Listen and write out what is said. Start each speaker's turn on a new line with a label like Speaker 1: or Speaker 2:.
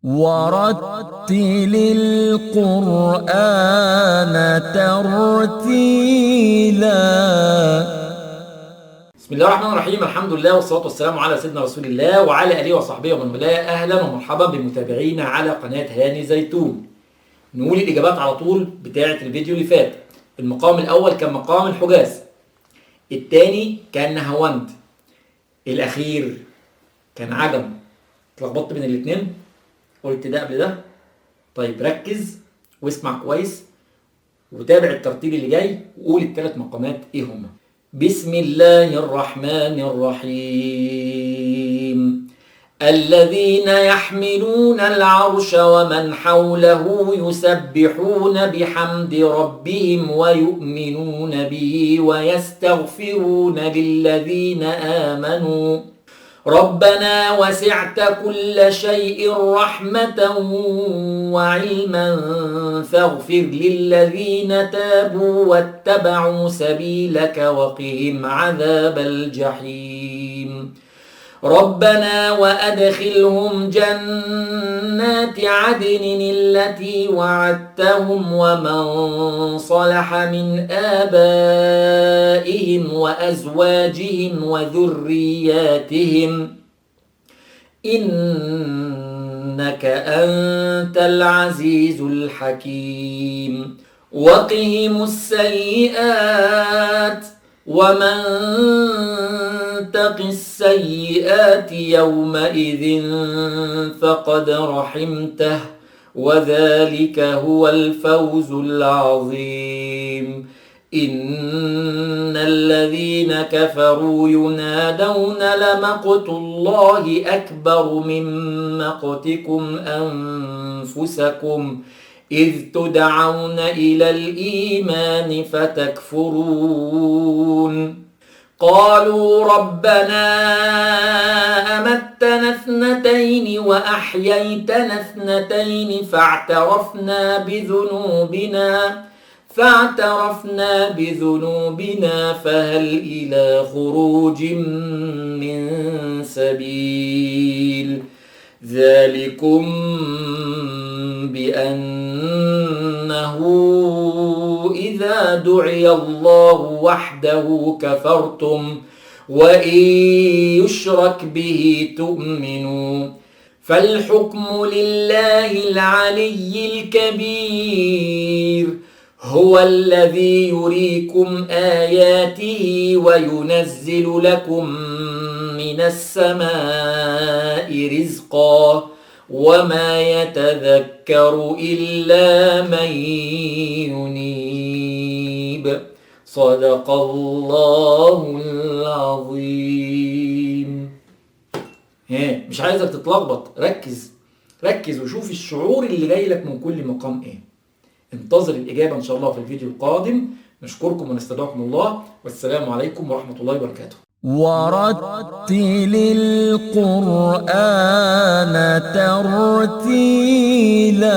Speaker 1: ورتل القرآن ترتيلا.
Speaker 2: بسم الله الرحمن الرحيم، الحمد لله والصلاة والسلام على سيدنا رسول الله وعلى آله وصحبه ومن والاه. أهلا ومرحبا بمتابعينا على قناة هاني زيتون. نقول الإجابات على طول بتاعة الفيديو اللي فات. المقام الأول كان مقام الحجاز، الثاني كان نهاوند، الأخير كان عجم. اتلخبطت بين الاتنين، قلت ده قبل ده. طيب ركز واسمع كويس وتابع الترتيب اللي جاي وقول الثلاث مقامات ايه هما. بسم الله الرحمن الرحيم. الذين يحملون العرش ومن حوله يسبحون بحمد ربهم ويؤمنون به ويستغفرون للذين آمنوا ربنا وسعت كل شيء رحمة وعلما فاغفر للذين تابوا واتبعوا سبيلك وقهم عذاب الجحيم. ربنا وأدخلهم جنات عدن التي وعدتهم ومن صلح من آبائهم وأزواجهم وذرياتهم إنك أنت العزيز الحكيم. وقهم السيئات ومن تق السيئات يومئذ فقد رحمته وذلك هو الفوز العظيم. إن الذين كفروا ينادون لمقت الله أكبر من مقتكم أنفسكم إذ تدعون إلى الإيمان فتكفرون. قالوا ربنا أمتنا اثنتين وأحييتنا اثنتين فاعترفنا بذنوبنا فهل إلى خروج من سبيل. ذلكم بأنه إذا دعي الله وحده كفرتم وإن يشرك به تؤمنوا. فالحكم لله العلي الكبير، هو الذي يريكم آياته وينزل لكم من السماء رزقا وما يتذكر إلا من ينيب. صدق الله العظيم. مش عايزك تتلخبط، ركز ركز وشوف الشعور اللي جاي لك من كل مقام ايه. انتظر الإجابة إن شاء الله في الفيديو القادم. نشكركم ونستودعكم الله، والسلام عليكم ورحمة الله وبركاته.
Speaker 1: ورتل القرآن ترتيلا.